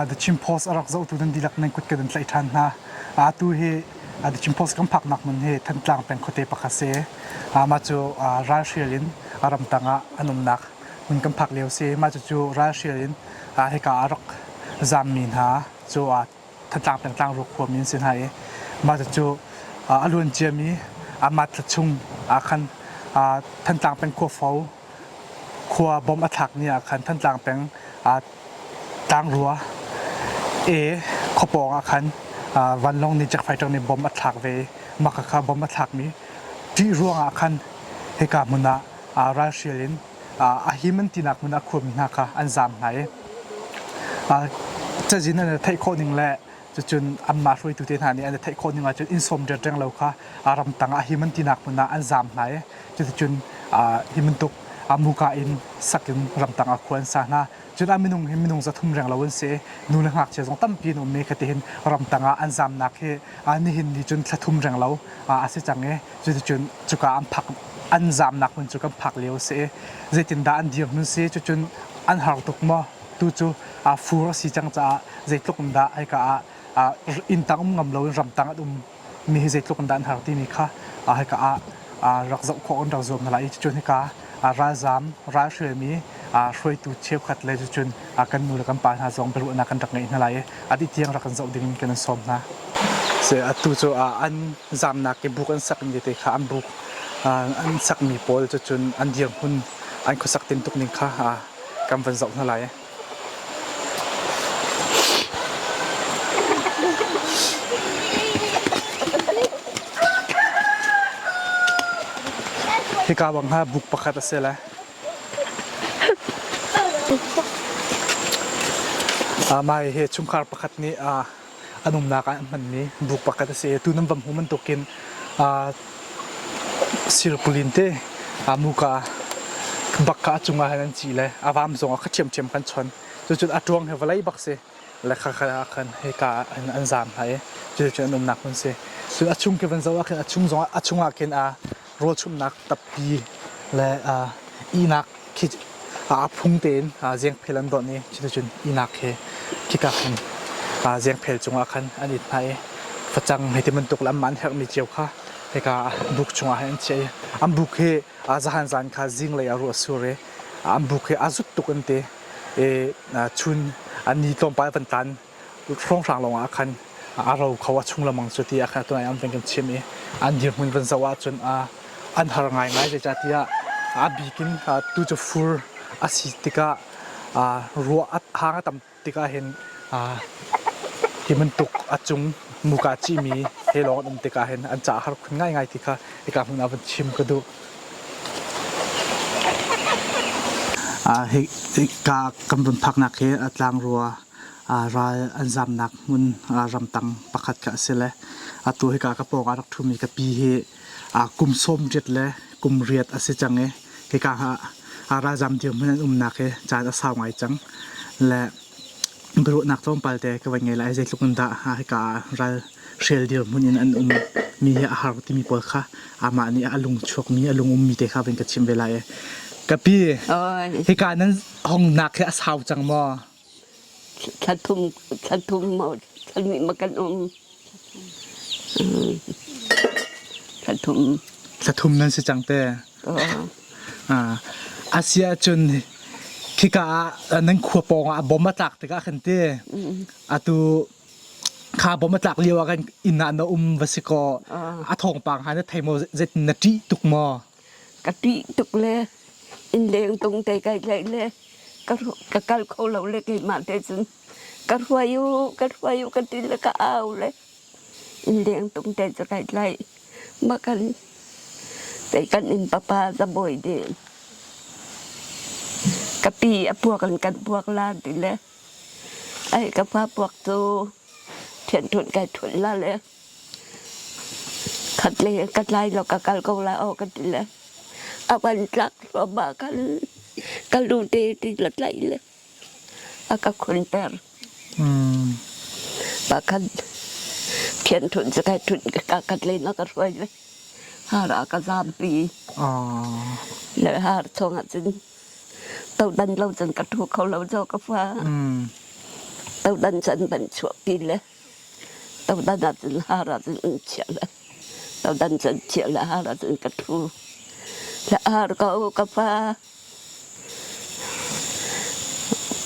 The Chin Post a rak zohtu nan dihlak nan kut kan in tlaih ṭhan hna. Atu hi The Chin Post kan phaknak hmun hi Thantlang peng khuate pakhat si. Mah cu ralhrial in ramtang ah an umnak hmun kan phak lio si. Mah cucu ralhrial in hika a rak zammi hna cu Thantlang peng Tlangruak khuami an si hna i mah cucu a luan ciami amah thla chung ah khan Thantlang peng khuafo khua bom a thlak ni ah khan Thantlang peng Tlangrua e khuapawng ah khan vanlawng nih jet fighter nih bom a thlak ve i mah kha bom a thlakmi ṭih ruangah khan hika hmun ah ralhrial in a him an tinak hmun ah khuami hna kha an zaam hna i cazin an theih khawh ning le cucun anmah hruaitu te hna nih an theih khawh ning ahcun inn sawm riat lo kha ramtang ah him an tinak hmun ah an zaam hna i cuticun hi bantuk muka in sak in ramtang ah khua an sa hna. Cun a minung hi minung 300 reng lo an si. Nu le ngakchia zong tampi an um i khatihin ramtang ah an zamnak hi nihin ni cun thla thum reng lo a si cang i cuticun cuka an phak an zamnak hmun cu kan phak lio a si i zeitindah an dirhmun si cucun an har tuk maw tu cu fur a si cang caah zeitluk in dah hika ah inn tang um ngam loin ramtang an um mi hi zeitluk in dah an har timi kha hika ah rak zoh khawh an rak zuam hna lai i cucun hika ralzaam ralhrialmi hruaitu cheukhat le cucun kan nu le kan pa hna zong biaruahnak kan rak ngeih hna lai i a dih tiang rak kan zoh ding in kan in sawm hna. Atu cu an zamnak i buk an sakmi te kha an buk an sakmi pawl cucun an dirhmun an khuasak tintuk ning kha kan van zoh hna lai. Hika bang ha buk pakhat a si le. Mai hi chungkhar pakhat nih an umnak ah an hmanmi buk pakhat a si i tu nan va hmu bantukin sirpulin te muka bak kha a cungah hin an cih le a vam zong ah kha ṭhiamṭhiam kan chon. Cucun a ṭuang hi vawlei bak si le kha kha ah khan hika ah hin an zaam hna i cuticun an umnak hmun si. Cun a chung khi van zoh ah khin a chung zong a chungah khin a rawlchumhnak tappi le ihnak khi a phung tein zengphel an donh i cuticun ihnak khi khika khin zengphel cungah khan an it hna i facang hei ti bantuk le anmah an herhmi cio kha hika buk chungah hin an chiah i an buk hi zahan zan kha zinglei ah ruah a sur i an buk hi a zut tuk an ti i chun ni tlawmpal van tlan hrawnghrang lawngah khan a ro kho a chung lamang cu ti ah khan tunai an van kan chim i an dirhmun van zoh ahcun an har ngaingai zeicahtiah a bikin tu cu fur a si tikah ruah a hang a tam tikah hin hi bantuk a cung muka cihmi he lawng an um tikah hin an ca har khun ngaingai ti kha hika hmun ah van chim ka duh. Hika kan vun phaknak hi tlangrua ral an zamnak hmun ramtang pakhat kha a si le atu hika ka pawng ah rak ṭhumi ka pi hi kum 80 le kum riat a si cang i hika ah ralzam dirhmun an umnak hi caan a sau ngai cang le biaruahnak tlawmpal te ka van ngei lai zeitluk in dah hika ah ral hrial dirhmun in an um mi hi a har timi pawl kha amah nih a lung chuakmi a lung ummi te kha van ka chim ve lai ka pi hika nan hongnak hi a sau cang maw Thla thum thla thum maw thla hnih maw kan um. Thla thum. Thla thum nan si cang te. Ah, asia cun khika ah nan khua pawng ah bom a tlak tikah khan te atu kha bom a tlak lio ah kan inn ah na um va si kaw a thawngpang ha na thei maw zet na ṭih tuk maw Ka ṭih tuk le innleng tung te kai tlaih le ka kal kho lo le keimah te cun ka hruai u ka hruai u ka ti le ka au le innleng tung te cu kai tlaih. Mah kan kei kan inn papa zabawi ding ka pi a puak in kan puak la ti le ai ka pa puak cu thian thunh kai thunh la le Khat le ka tlai law ka kal ko lai aw ka ti le a van tlak thluahmah khan ka lu te ti la tlaih le a ka khunter. Pakhat thian thun cu kai thun ka kat le na ka hruai le har a ka zampi. Le har chungah cun todan lo cun ka thu kho lo zo ka fa. Todan can van chuahpi le todan ahcun har ahcun an chiah le todan can chiah le har ahcun ka ṭhu. Le har ko ka fa.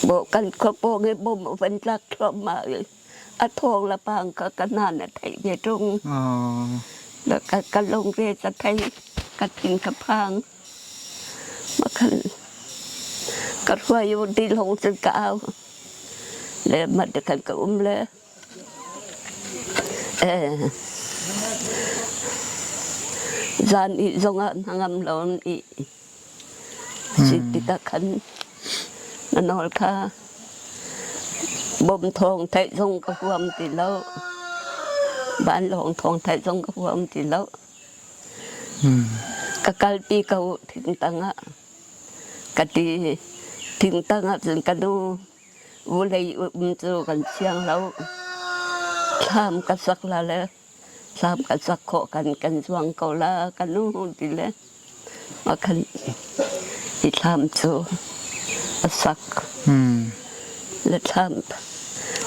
Bo kan khuapawng i bom a van tlak thluahmah i a thawng le pang ka ka hna na theih ve ṭung. Le ka ka lungre ka thei ka thin ka phang. Makhan ka hruai u ti lawng cun ka au. Le mat khan ka um le eh zan ih zongah hnangam lo in ih. Si tikah khan na nawl kha bawm thawng theih zong ka huam ti lo. Vanlawng thawng theih zong ka huam ti lo. Ka kalpi ko thingtang ah ka ti. Thingtang ah cun ka nu vulei um cu kan siang lo. Thlam ka sak la le thlam ka sak khawh kan kan zuang ko la ka nu ti le mah khan hi thlam cu a sak. Le thlam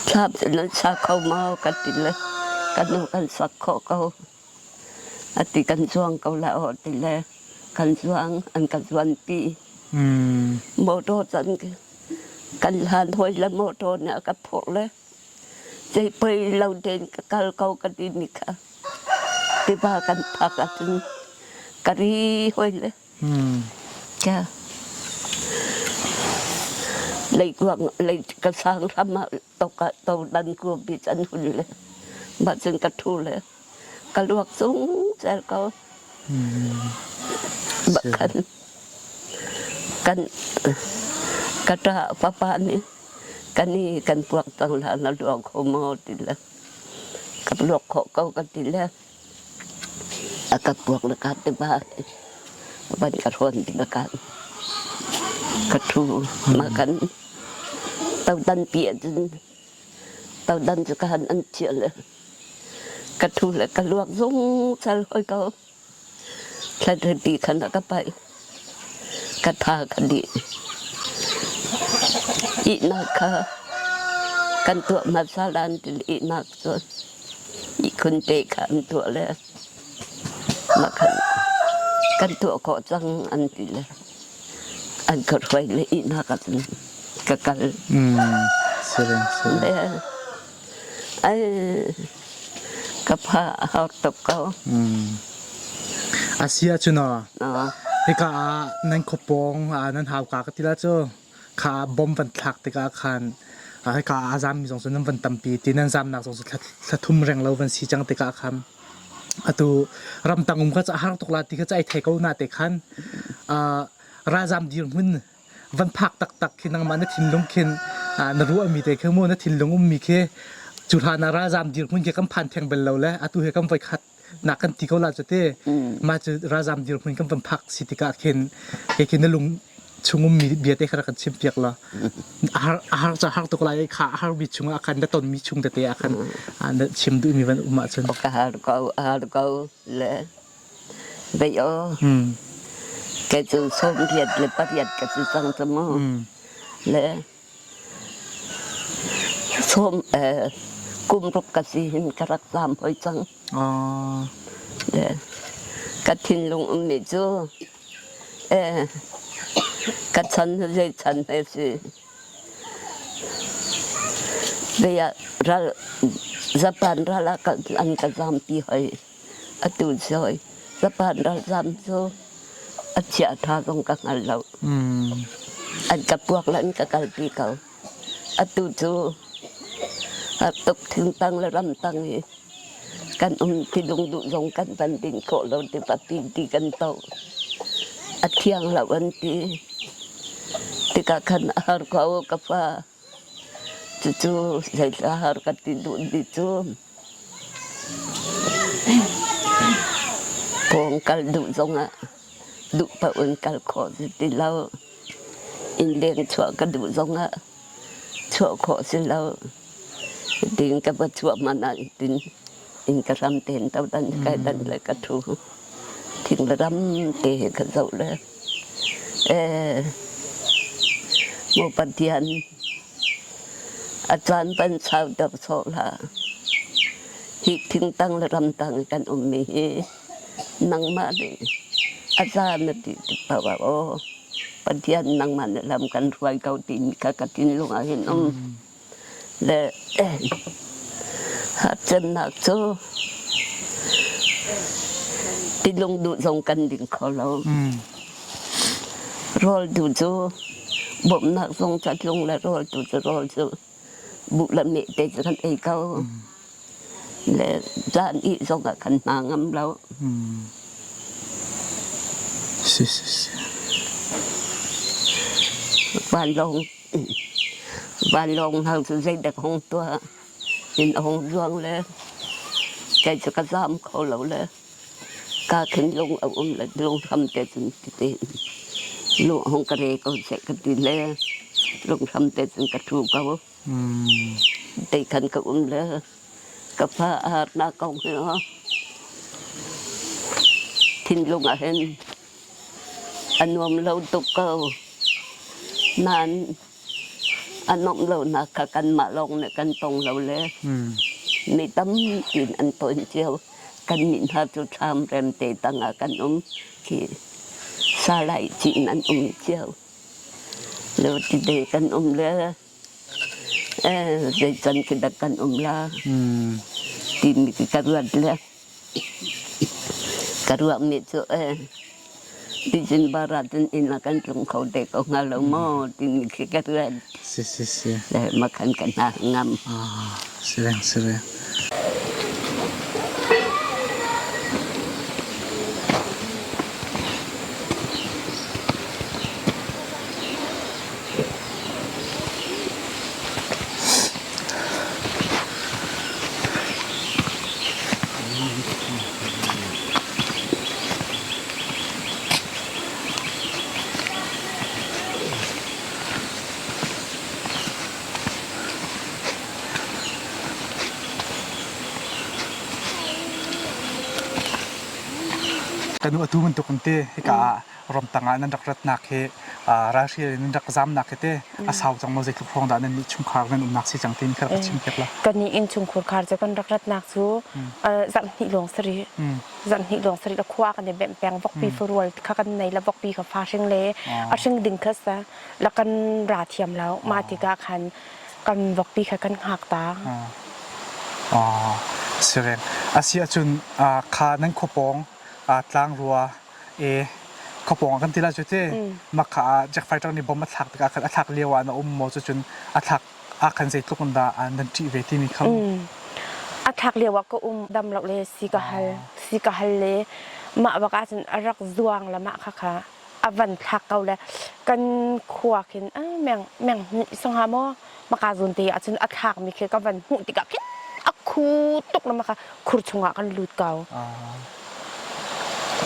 thlam cu nan sa kho maw ka ti le ka nu kan sak khawh ko. Ati kan zuang ko la aw ti le kan zuang an ka zuanpi. Motor can kan hlan hawi le motor nih a ka phurh le zei pei lo tein ka kal ko ka ti mi kha tiva kan phak ahcun ka ri hawi le Ka leikuang lei ka sang hram ah tok ah todan kuapi an hun le mah cun ka ṭhu le ka luak cung cer ko. Bakhan kan ka ṭa papa nih kan i kan puak cang la na luak kho maw ti le ka luak khawh ko ka ti le A ka puak le ka te ba van ka hrawn ti ka ka ṭhu ma kan todan pi ahcun todan cu ka han an chiah le ka ṭhu le ka luak zungzal hoi ko. Thla khan a ka paih. Ka tha ka dih. Ihnak kha kan tuah hmasa lan ti ihnak cu ihkhun te kha an tuah le mah khan kan tuah khawh cang an ti le an ka hruai le ihnak ah cun ka kal. Le ai ka pha a har tuk ko. A si ahcun aw, hika ah nan khuapawng ah nan hauka ka ti la cu kha bom van thlak tikah khan hika ah a zammi zong cu nan van tampi ti nan zamnak zong cu thla thum reng lo van si cang tikah khan atu ramtang um kha cu a har tuk la ti kha cu ai thei ko na te khan ralzam dirhmun van phak taktak khi nangmah na thinlung khin na ruahmi te khi mu na thinlung ummi khi cu hlan ah ralzam dirhmun khi kan phan theng bel lo le atu he kan voi khat nak kan ti ko la cu te mah cu ralzam dirhmun kan van phak si tikah khin ke khi na lung chung ummi bia te kha kan chim piak la har har cha har tuk lai kha har mi chung ah khan na ton mi chung tete ah khan na chim duh mi van um ahcun ka har ko har ko le Bei aw. Kei cu 88 ka si cang cu mu. Le sawm kum ruk ka si hin ka rak zaam hoi cang. Le ka thinlung ummi cu ka chan zei chan he si. Bei ah ral Japan ral ah an ka zaampi hoi. Atu cu Japan ralzam cu a chiaṭha zong ka hngal lo. An ka puak le an ka kalpi ko. Atu cu tuk thingtang le ramtang i kan um ti lungduh zong kan van din khawh lo tiva pi ti kan to. A thiang lo an ti. Tikah khan a har ko ka fa. Cucu zeitla har ka ti duh ti cu. Pawng kal duh zongah duh paoh in kal khawh si ti lo. Innleng chuah ka duh zongah chuah khawh si lo. Hitin ka va chuah hmanh ah hitin inn ka hram tein todan kai dan le ka ṭhu. Thing le ram te he ka zoh le ee maw Pathian. A caan pan sau deuh sawh hlah. Hi thingtang le ramtang i kan ummi hi nangmah nih a za na ti tik paoh ah aw Pathian nangmah nih lam kan hruai ko timi kha ka thinlung ah hin um. Le harcemnak cu tilung duh zong kan ding kho lo. Rawl tu cu bawmhnak zong catlung le rawl tu cu rawl cu buh le meh te cu kan ei ko. Le zan ih zong ah kan hna ngam lo. Si si si. Vanlawng vanlawng hna cu zeidah hong tuah in a hong zuang le kei cu ka zaam kho lo le ka khin lung a um le lunghram te cun tete lung hong ka re ko seh ka ti le lunghram te cun ka ṭhu ko. Te khan ka um le ka fa a harnak kong hi thinlung ah hin a nuam lo tuk ko. Nain a nuamh lonak kha kanmah lawng nih kan tong lo le mi tampi in an ton cio. Kannih hna cu thlam remte tangah kan um khi salai cin an um cio. Lo tide kan um le zei can khi dah kan um la timi khi ka ruat le ka ruahmi cu Tizin barat in inn ah kan tlung kho te ko hnga lo maw timi khi ka ruat. Si si si. Le makhan ka hna ngam. Ah, sireng sireng. Kan nu atu bantuk in te hika ah ramtang ah nan rak ratnak hi ralhrial in nan rak zamnak hi te a sau cang maw zeitluk hrawng dah nan nih chungkhar nan umnak si cang tin kha rak chim piak la. Kan nih innchungkhur khar cu kan rak ratnak cu zarh hnih lawng sari zarh hnih lawng sari la khua kan i bemh peng vokpi furual kha kan nei la vokpi kha fa hring le a hring ding kha sa la kan ra thiam lo mah tikah khan kan vokpi kha kan hngak ta. Sireng. Asi ahcun kha nan khuapawng tlangrua e khuapawng kan ti la cu te makha ah jet fighter nih bomb a thlak tikah khan a thlak lio ah na um maw cucun a thlak ah khan zeitluk in dah nan ṭih ve timi kha A thlak lio ah ka um dam lo le si ka hal si ka hal le mah bak ahcun a rak zuang la mah kha kha a van thlak ko le kan khua khin meng meng sangha maw maka zun te ahcun a thlak mi khi ka van hmuh tikah khin a khu tuk na maka khur chungah kan lut ko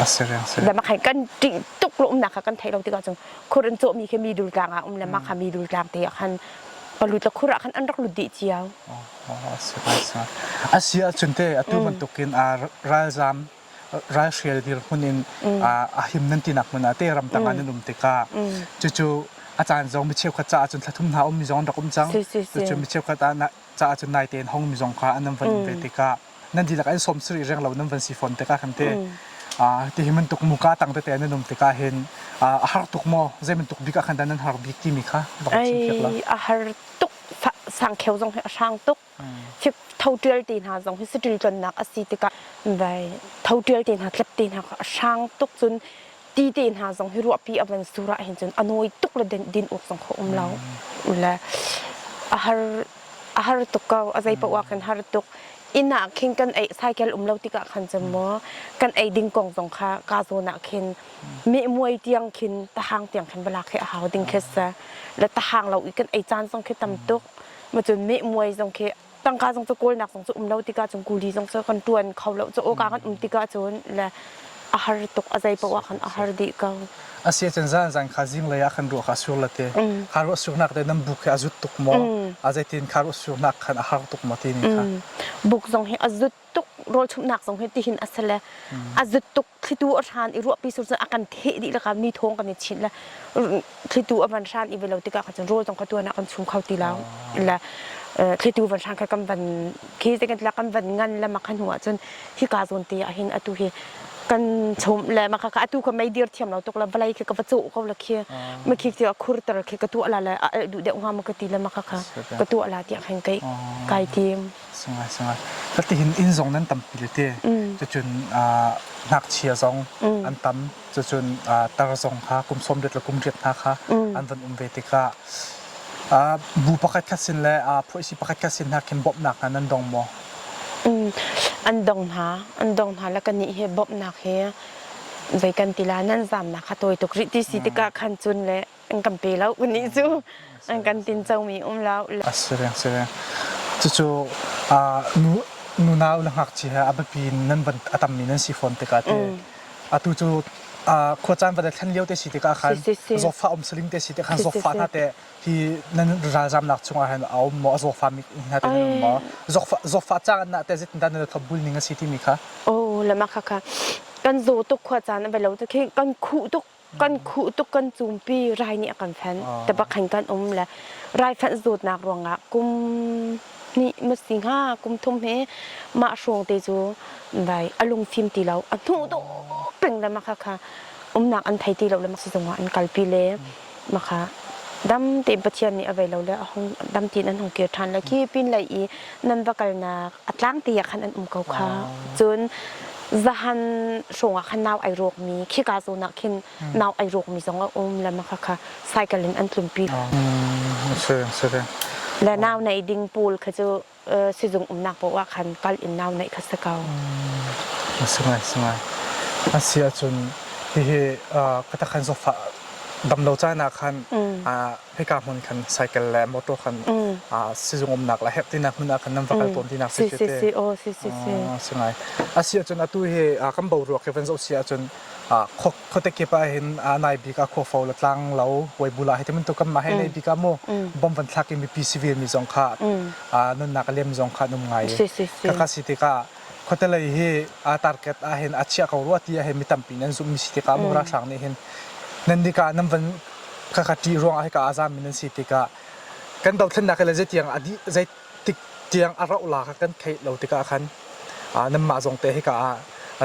a si reng si da makhai kan ṭih tuk lo umnak kha kan theih lo tikah cun khur in cawhmi khi mi dul tlang ah um le makha mi dul tlang te ah khan palut le khur ah khan an rak lut dih cio a si ahcun te atu bantukin a ralzam ralhrial dirhmun in a him nan tinak hmun ah te ramtang ah nan um tikah cucu a caan zong mi cheukhat caah cun thlathum hna ummi zong an rak um cang cucu mi cheukhat ah caah cun nai tein hongmi zong kha an van um ve tikah nan dihlak an sawm siri reng lo nan van si fawn tikah khan te ti hi bantuk muka tang tete nan um tikah hin a har tuk maw zei bantuk bik ah khan dah nan har bik timi kha bak chim piak la a har tuk sangkheu zong hi a hrang tuk tho ṭial te hna zong hi saṭil tlonnak a si tikah vai tho ṭial te hna tlep te hna kha a hrang tuk cun ti te hna zong hi ruahpi a van sur ah hin cun a nawi tuk le din awk zong kha um lo le a har a har tuk ko a zei paoh ah khan har tuk inn ah khin kan ei cycle um lo tikah khan cun maw kan ei ding kong zong kha ka zawn ah khin meh muai tiang khin tahang tiang khin balak hi a hau ding khi sa le tahang lo i kan ei caan zong khi tam tuk Ma cun meh muai zong khi tangka zong cu kawlnak zong cu um lo tikah cun kuli zong cu kan ṭuan kho lo cu awka kan um tikah cun le a har tuk a zei paoh ah khan a har dih ko. Asi cun zan zan kha zinglei ah khan ruah kha sur la te kha ruah surnak te nan buk hi a zut tuk maw a zeitin kha ruah surnak khan a har tuk maw timi kha Buk zong hi a zut tuk rawl chumhnak zong hi tihin a si le a zut tuk thlitu a hran i ruahpi sur cun a kan theh dih laka mi thawng kan i chinh le thlitu a van hran i ve lo tikah khan cun rawl zong kha tuan ah kan chum kho ti lo le. Thlitu van hrang kha kan van khi te kan kan van ngan le mak hnu ahcun hika zawn te ah hin atu hi kan chom le maka ka atu ka mei dir thiam lo tuk la vawlei khi ka va cawh ko la khi ma khi ti khur tar khi ka tuah la le a el duh deuh hnga ma ka ti le maka kha ka tuah la tiah khan kai kai tim Sangai sangai. Ka ti hin inn zong nan tampi le te. Cucun ngakchia zong an tam. Cucun tar zong kha kum sawm riat le kum riat hna kha an van um ve tikah bu pakhat khat sin le phuaisi pakhat khat sin hna khin bawmhnak hna nan dong maw? An dong hna. An dong hna le kannih hi bawmhnak hi zei kan ti la nan zamnak kha tawi tuk rih ti si tikah khan cun le an kan pe lo kannih cu an kan tin comi um lo. A si reng si reng. Cucu nu nunau le ngakchia he a biapi nan van a tammi nan si fawn tikah te atu cu khuacaan va thlen lio te si tikah khan zawtfah um saling te si tikah khan zawtfah hna te hi nan ralzamnak chungah hin a um maw a zawtfah mi hna te nan um maw zawtfah caan na te zeitin dah nan thop bul ning a si timi kha oh lama kha kha kan zaw tuk khuacaan a va lo tuk hi kan khuh tuk kan khuh tuk kan cumpi rai nih a kan fenh tabak khan kan um le rai fenh zawtnak ruangah kum hnih ma si hnga kum thum he mah hrawng te cu vai a lungfim ti lo a hnuh dawh peng le mah kha kha umnak an thei ti lo le mak sizung ah an kalpi le mah kha dam tein Pathian nih a vei lo le a hung dam tein an hung kir ṭhan le khi pin lei i nan va kalnak a tlang te ah khan an um ko kha cun zahan hrawng ah khan nau ai rawkmi khika zawn ah khin nau ai rawkmi zong a um le mah kha kha cycle in an tlunpi le nau nei ding pawl kha cu sizung umnak paoh ah khan kal in nau neih kha si ko. A si ngai si ngai. A si ahcun hihi ka khan zawtfah damlo caan ah khan hika hmun khan cycle le motor khan sizung umnak le herh tinak hmun ah khan nan va kal tawn tinak si si si oh si si si si ngai. A si ahcun atu hi kan boruak hi van zoh si ahcun khuate kip ah hin nai bik ah khuafo le tlang lo huaibula hi tibantuk kan mah he nei bik ah mu bom van thlak i mipi civil mi zong kha nunnak a liam zong kha an um ngai i kha si tikah khuate lei hi a target ah hin a chia ko rua ti ah hin mi tampi nan zumh mi si tikah mu ralhrang nih hin nan dika nan van kha kha ṭih ruang ah hika a zam mi nan si tikah kan dothlennak le zeitiang a dih zeitik tiang a rauh la kha kan theih lo tikah khan nanmah zong te hika ah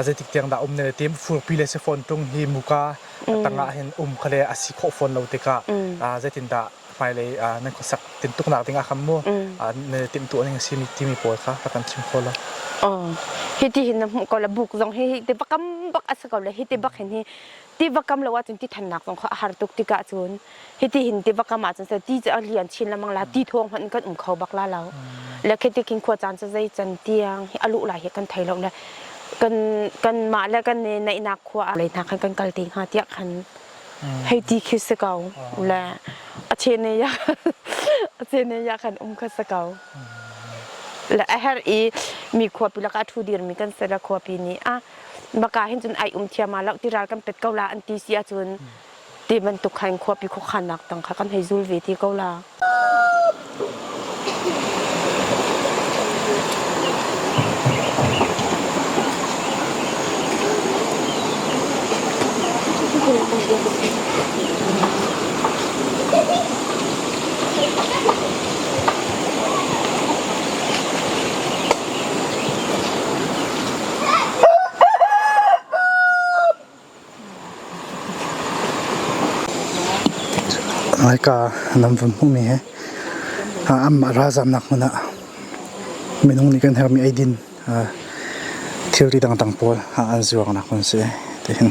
zeitik tiang dah um ne tim furpi le si fawn tung hi muka tangah hin um khale a si khawh fawn lo tikah zeitindah hmailei nan khuasak tintuknak ding ah khan mu na timhtuah ning a si timi pawl kha rak kan chim kho lo. Hiti hin na hmuh ko la buk zong hi hi ti kam bak a si ko le hi ti bak hin hi tiva kam lo ahcun ti thannak zong kha a har tuk tikah cun hiti hin tiva kam ahcun se ti cu a lian chin lengmang la ti thawng hmanh kan um kho bak la lo le khi khin khua caan cu zei can tiang hi a luh lai hi kan thei lo le kan kan mah le kan neihnak khua ah lei hna khan kan kal te hnga tiah khan hei ti khi si ko le a chen ne ya a chen ne ya khan um kha si ko le a her i mi khuapi lakah a thu dir mi kan se la khuapi nih a Baka hin cun ai um thiam ah lo ti ral kan pet ko la an ti si ahcun ti bantuk khan khuapi khuakhannak tang kha kan hei zul ve ti ko la. Hmaika nan vun hmuhmi hi anmah ralzamnak hmun ah minung nih kan herhmi eidin thilri dangdang pawl an zuarnak hmun a si tihin.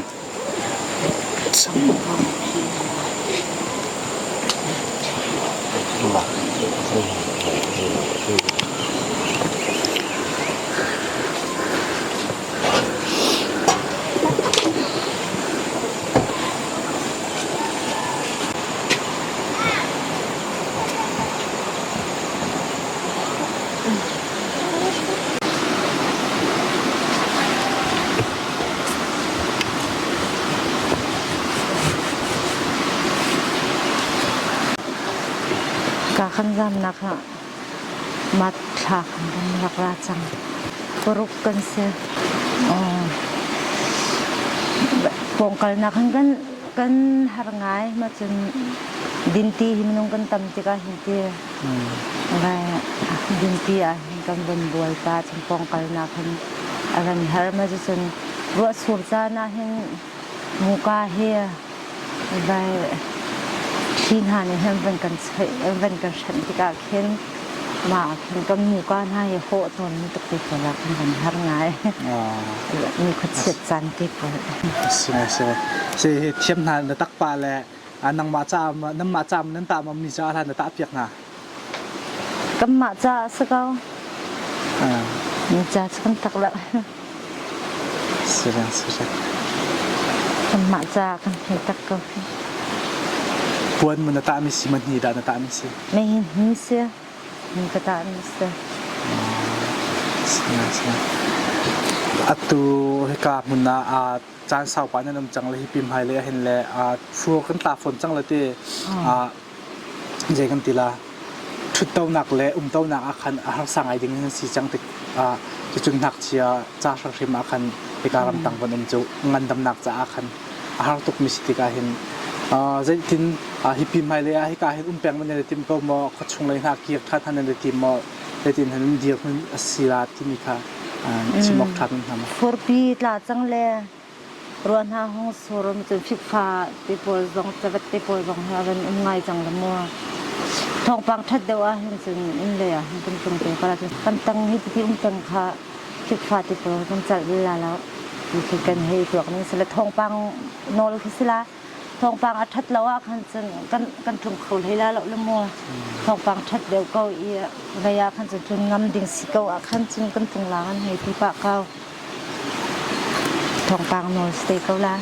Ka kan zamnak ah mat thla kan rak ra cang. Paruk kan si. Pawngkalnak hin kan kan har ngai ma cun dinti hi minung kan tam tikah hin ti. Vai. Dinti ah hin kan von bual pa cun pawng kalnak hin a van har ma cucun ruah sur caan ah hin muka hi vai thli hna nih hin van kan cheih van kan hrenh tikah khin mah ah khin kan muka hna hi hawh tawn tuk ti pawl ah khin van har ngai mi khuachiat caan ti pawl. Si si si thiam hna na tak pa le nangmah ca nanmah ca nan tah mi ca hlan na tah piak hna. Kanmah ca a si ko. Mi ca cu kan tak lo. Si reng si reng. Kanmah ca kan hei tak ko. Puan mu na tah mi si ma hni dah na tah mi si? Mei hi hni si. Ni ka tah mi si. Si si. Atu hika hmun ah caan saupa nan um cang le hi pim hai le hin le fur kan tla fawn cang le ti zei kan ti la ṭhuttonak le umtonak ah khan a harsa ngai ding in si cang tik ah cucun ngakchia ca hrim ah khan hika ramtang van um cu ngandamnak caah khan a har tuk mi si tikah hin zeitin hi pi hmailei ah hika hin um peng man nan i tim ko maw khuachung lei hna kir ṭhan han nan i tim maw zeitin han dir hun a si la timi kha chim awk ṭha nan hna maw Furpi tla cang le Ruah hna hung sur um cun fikfa ti pawl zong cavet te pawl zong hi a van um ngai cang la mu. Thawngpang ṭhat deuh ah hin cun inn lei ah hin kan tlung te ko la cun kan tang hi ti um peng kha fikfa ti pawl kan calh bal la lo. Ti khi kan hei tuak ning si le thawngpang nawl khi si la. Thawngpang a ṭhat lo ah khan cun kan kan tlung kho hlei la lo le mu. Thawngpang ṭhat deuh ko i vei ah khan cun tlun ngam ding si ko ah khan cun kan tlung la kan hei ti pah ko. Thawngpang nawl si te ko la.